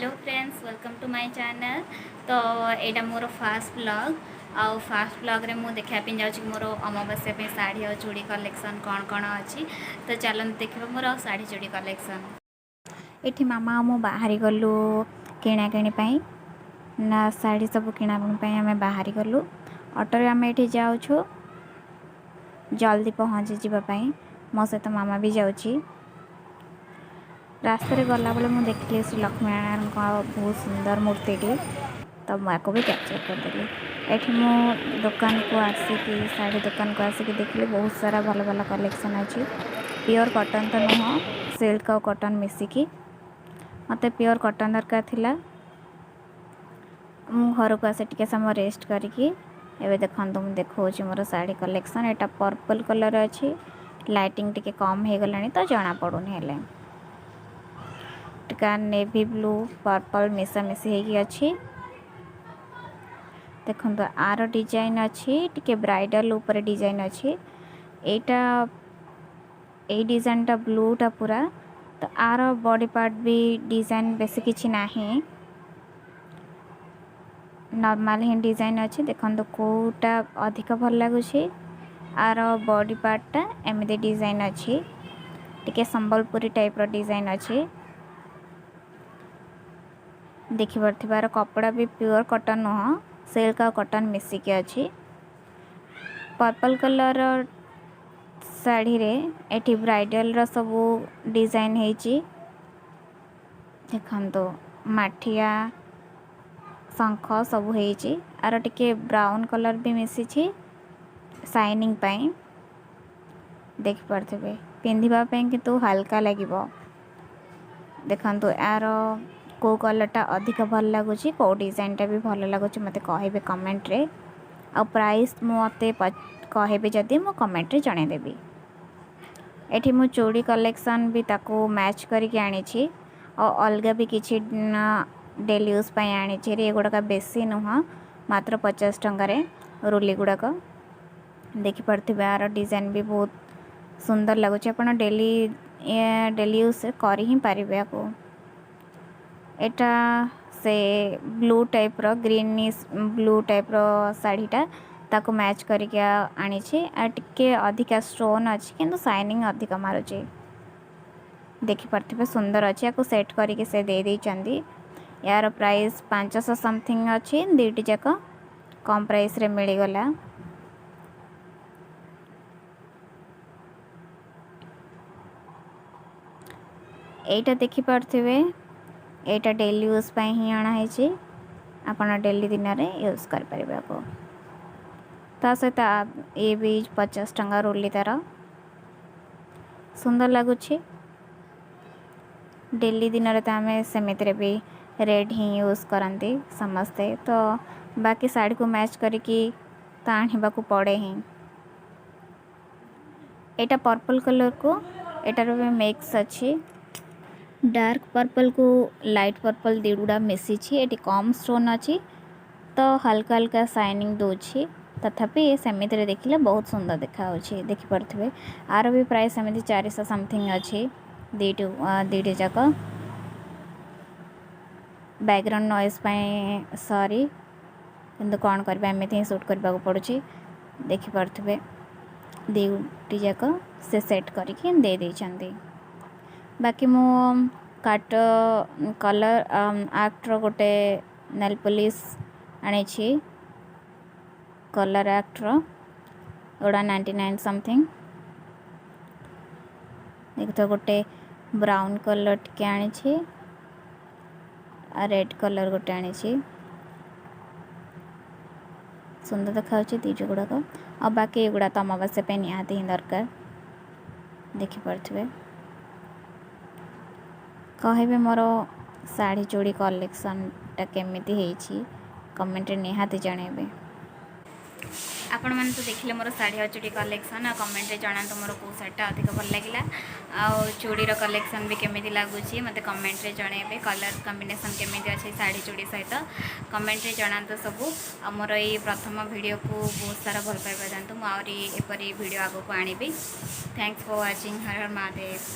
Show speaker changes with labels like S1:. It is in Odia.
S1: Hello friends, welcome to my channel. ତ ଏଇଟା ମୋର ଫାର୍ଷ୍ଟ ବ୍ଲଗ୍ ଆଉ ଫାର୍ଷ୍ଟ ବ୍ଲଗ୍ରେ ମୁଁ ଦେଖିବା ପାଇଁ ଯାଉଛି କି ମୋର ଅମାବାସ୍ୟା ପାଇଁ ଶାଢ଼ୀ ଆଉ ଚୁଡ଼ି କଲେକ୍ସନ୍ କ'ଣ କ'ଣ ଅଛି। ତ ଚାଲନ୍ତୁ ଦେଖିବା ମୋର ଶାଢ଼ୀ ଚୁଡ଼ି କଲେକ୍ସନ୍।
S2: ଏଠି ମାମା ଆଉ ମୁଁ ବାହାରି ଗଲୁ କିଣାକିଣି ପାଇଁ ନା, ଶାଢ଼ୀ ସବୁ କିଣାକିଣି ପାଇଁ ଆମେ ବାହାରି ଗଲୁ। ଅଟୋରେ ଆମେ ଏଠି ଯାଉଛୁ ଜଲ୍ଦି ପହଞ୍ଚି ଯିବା ପାଇଁ। ମୋ ସହିତ ମାମା ବି ଯାଉଛି। ରାସ୍ତାରେ ଗଲାବେଳେ ମୁଁ ଦେଖିଲି ଶ୍ରୀ ଲକ୍ଷ୍ମୀନାରାୟଣଙ୍କ ବହୁତ ସୁନ୍ଦର ମୂର୍ତ୍ତିଟି, ତ ମୁଁ ଆକୁ ବି କ୍ୟାପଚର୍ କରିଦେଲି। ଏଠି ମୁଁ ଦୋକାନକୁ ଆସିକି, ଶାଢ଼ୀ ଦୋକାନକୁ ଆସିକି ଦେଖିଲି, ବହୁତ ସାରା ଭଲ ଭଲ କଲେକ୍ସନ୍ ଅଛି। ପିଓର କଟନ୍ ତ ନୁହଁ, ସିଲ୍କ ଆଉ କଟନ୍ ମିଶିକି। ମୋତେ ପିଓର କଟନ୍ ଦରକାର ଥିଲା। ମୁଁ ଘରକୁ ଆସି ଟିକେ ସମୟ ରେଷ୍ଟ କରିକି ଏବେ ଦେଖନ୍ତୁ, ମୁଁ ଦେଖାଉଛି ମୋର ଶାଢ଼ୀ କଲେକ୍ସନ୍। ଏଇଟା ପର୍ପଲ୍ କଲର୍ ଅଛି। ଲାଇଟିଂ ଟିକେ କମ୍ ହେଇଗଲାଣି ତ ଜଣାପଡ଼ୁନି, ହେଲେ ଟିକେ ନେଭି ବ୍ଲୁ ପର୍ପଲ୍ ମିଶାମିଶି ହେଇକି ଅଛି। ଦେଖନ୍ତୁ, ଆର ଡିଜାଇନ୍ ଅଛି, ଟିକେ ବ୍ରାଇଡ଼ାଲ୍ ଉପରେ ଡିଜାଇନ୍ ଅଛି। ଏଇଟା ଏଇ ଡିଜାଇନଟା ବ୍ଲୁଟା ପୁରା। ତ ଆର ବଡି ପାର୍ଟ ବି ଡିଜାଇନ୍ ବେଶୀ କିଛି ନାହିଁ, ନର୍ମାଲ ହିଁ ଡିଜାଇନ୍ ଅଛି। ଦେଖନ୍ତୁ, କେଉଁଟା ଅଧିକ ଭଲ ଲାଗୁଛି। ଆର ବଡି ପାର୍ଟଟା ଏମିତି ଡିଜାଇନ୍ ଅଛି, ଟିକେ ସମ୍ବଲପୁରୀ ଟାଇପ୍ର ଡିଜାଇନ୍ ଅଛି। ଦେଖିପାରୁଥିବେ, ଆର କପଡ଼ା ବି ପିଓର କଟନ୍ ନୁହଁ, ସିଲ୍କ ଆଉ କଟନ୍ ମିଶିକି ଅଛି। ପର୍ପଲ୍ କଲର୍ର ଶାଢ଼ୀରେ ଏଠି ବ୍ରାଇଡ଼ାଲର ସବୁ ଡିଜାଇନ୍ ହେଇଛି। ଦେଖନ୍ତୁ, ମାଠିଆ, ଶଙ୍ଖ ସବୁ ହେଇଛି। ଆର ଟିକେ ବ୍ରାଉନ୍ କଲର୍ ବି ମିଶିଛି ସାଇନିଂ ପାଇଁ। ଦେଖିପାରୁଥିବେ, ପିନ୍ଧିବା ପାଇଁ କିନ୍ତୁ ହାଲକା ଲାଗିବ। ଦେଖନ୍ତୁ, ଏହାର କେଉଁ କଲର୍ଟା ଅଧିକ ଭଲ ଲାଗୁଛି, କେଉଁ ଡିଜାଇନଟା ବି ଭଲ ଲାଗୁଛି, ମୋତେ କହିବେ କମେଣ୍ଟରେ। ଆଉ ପ୍ରାଇସ୍ ମୋତେ କହିବେ ଯଦି, ମୁଁ କମେଣ୍ଟରେ ଜଣାଇଦେବି। ଏଠି ମୁଁ ଚୁଡ଼ି କଲେକ୍ସନ୍ ବି ତାକୁ ମ୍ୟାଚ୍ କରିକି ଆଣିଛି ଆଉ ଅଲଗା ବି କିଛି ଡେଲି ୟୁଜ୍ ପାଇଁ ଆଣିଛି। ଏଗୁଡ଼ାକ ବେଶୀ ନୁହଁ, ମାତ୍ର 50 ଟଙ୍କାରେ ରୁଲି ଗୁଡ଼ାକ। ଦେଖିପାରୁଥିବେ, ଆର ଡିଜାଇନ୍ ବି ବହୁତ ସୁନ୍ଦର ଲାଗୁଛି। ଆପଣ ଡେଲି ଡେଲି ୟୁଜ୍ କରି ହିଁ ପାରିବେ ଆକୁ। ଏଇଟା ସେ ବ୍ଲୁ ଟାଇପ୍ର, ଗ୍ରୀନିସ୍ ବ୍ଲୁ ଟାଇପ୍ର ଶାଢ଼ୀଟା, ତାକୁ ମ୍ୟାଚ୍ କରିକି ଆଣିଛି। ଆଉ ଟିକେ ଅଧିକା ଷ୍ଟୋନ୍ ଅଛି, କିନ୍ତୁ ସାଇନିଂ ଅଧିକ ମାରୁଛି। ଦେଖିପାରୁଥିବେ, ସୁନ୍ଦର ଅଛି। ୟାକୁ ସେଟ୍ କରିକି ସେ ଦେଇ ଦେଇଛନ୍ତି। ୟାର ପ୍ରାଇସ୍ 500 ସମଥିଙ୍ଗ ଅଛି। ଦୁଇଟି ଯାକ କମ୍ ପ୍ରାଇସ୍ରେ ମିଳିଗଲା। ଏଇଟା ଦେଖିପାରୁଥିବେ, ଏଇଟା ଡେଲି ୟୁଜ୍ ପାଇଁ ହିଁ ଅଣା ହେଇଛି। ଆପଣ ଡେଲି ଦିନରେ ୟୁଜ୍ କରିପାରିବେ ଆକୁ। ତା ସହିତ ଇଏ ବି 50 ଟଙ୍କା ରୋଲି ତାର। ସୁନ୍ଦର ଲାଗୁଛି। ଡେଲି ଦିନରେ ତ ଆମେ ସେମିତିରେ ବି ରେଡ଼୍ ହିଁ ୟୁଜ୍ କରନ୍ତି ସମସ୍ତେ, ତ ବାକି ଶାଢ଼ୀକୁ ମ୍ୟାଚ୍ କରିକି ତ ଆଣିବାକୁ ପଡ଼େ ହିଁ। ଏଇଟା ପର୍ପଲ୍ କଲର୍କୁ ଏଇଟାର ବି ମିକ୍ସ ଅଛି। ଡାର୍କ ପର୍ପଲ୍କୁ ଲାଇଟ୍ ପର୍ପଲ୍ ଦୁଇଗୁଡ଼ା ମିଶିଛି। ଏଠି କମ୍ ଷ୍ଟୋନ୍ ଅଛି ତ ହାଲକା ହାଲକା ସାଇନିଂ ଦେଉଛି। ତଥାପି ସେମିତିରେ ଦେଖିଲେ ବହୁତ ସୁନ୍ଦର ଦେଖାହେଉଛି। ଦେଖିପାରୁଥିବେ, ଆର ବି ପ୍ରାୟ ସେମିତି 400 ସମଥିଙ୍ଗ ଅଛି ଦୁଇଟି ଦୁଇଟି ଯାକ। ବ୍ୟାକଗ୍ରାଉଣ୍ଡ ନଏଜ୍ ପାଇଁ ସରି, କିନ୍ତୁ କ'ଣ କରିବା, ଏମିତି ହିଁ ସୁଟ୍ କରିବାକୁ ପଡ଼ୁଛି। ଦେଖିପାରୁଥିବେ, ଦୁଇଟି ଯାକ ସେ ସେଟ୍ କରିକି ଦେଇ ଦେଇଛନ୍ତି। ବାକି ମୁଁ କାଟ କଲର୍ ଆକ୍ଟର ଗୋଟେ ନେଲ୍ ପଲିସ୍ ଆଣିଛି। କଲର୍ ଆକ୍ଟର ଏଗୁଡ଼ା 99 ସମଥିଙ୍ଗ। ଦେଖୁଥିବ, ଗୋଟେ ବ୍ରାଉନ୍ କଲର୍ ଟିକେ ଆଣିଛି ଆଉ ରେଡ଼୍ କଲର୍ ଗୋଟେ ଆଣିଛି। ସୁନ୍ଦର ଦେଖାଯାଉଛି ଦୁଇଟି ଗୁଡ଼ାକ। ଆଉ ବାକି ଏଗୁଡ଼ା ତ ଅମାବାସ୍ୟା ପାଇଁ ନିହାତି ହିଁ ଦରକାର। ଦେଖିପାରୁଥିବେ, କହିବେ ମୋର ଶାଢ଼ୀ ଚୁଡ଼ି କଲେକ୍ସନ୍ଟା କେମିତି ହେଇଛି, କମେଣ୍ଟରେ ନିହାତି ଜଣାଇବେ।
S1: ଆପଣମାନେ ତ ଦେଖିଲେ ମୋର ଶାଢ଼ୀ ଆଉ ଚୁଡ଼ି କଲେକ୍ସନ୍। ଆଉ କମେଣ୍ଟରେ ଜଣାନ୍ତୁ ମୋର କେଉଁ ଶାଢ଼ୀଟା ଅଧିକ ଭଲ ଲାଗିଲା ଆଉ ଚୁଡ଼ିର କଲେକ୍ସନ୍ ବି କେମିତି ଲାଗୁଛି, ମୋତେ କମେଣ୍ଟରେ ଜଣାଇବେ। କଲର୍ କମ୍ବିନେସନ୍ କେମିତି ଅଛି ଶାଢ଼ୀ ଚୁଡ଼ି ସହିତ, କମେଣ୍ଟରେ ଜଣାନ୍ତୁ ସବୁ। ଆଉ ମୋର ଏଇ ପ୍ରଥମ ଭିଡ଼ିଓକୁ ବହୁତ ସାରା ଭଲ ପାଇବା ଦିଅନ୍ତୁ। ମୁଁ ଆହୁରି ଏପରି ଭିଡ଼ିଓ ଆଗକୁ ଆଣିବି। Thanks for watching. Har Har Mahadev.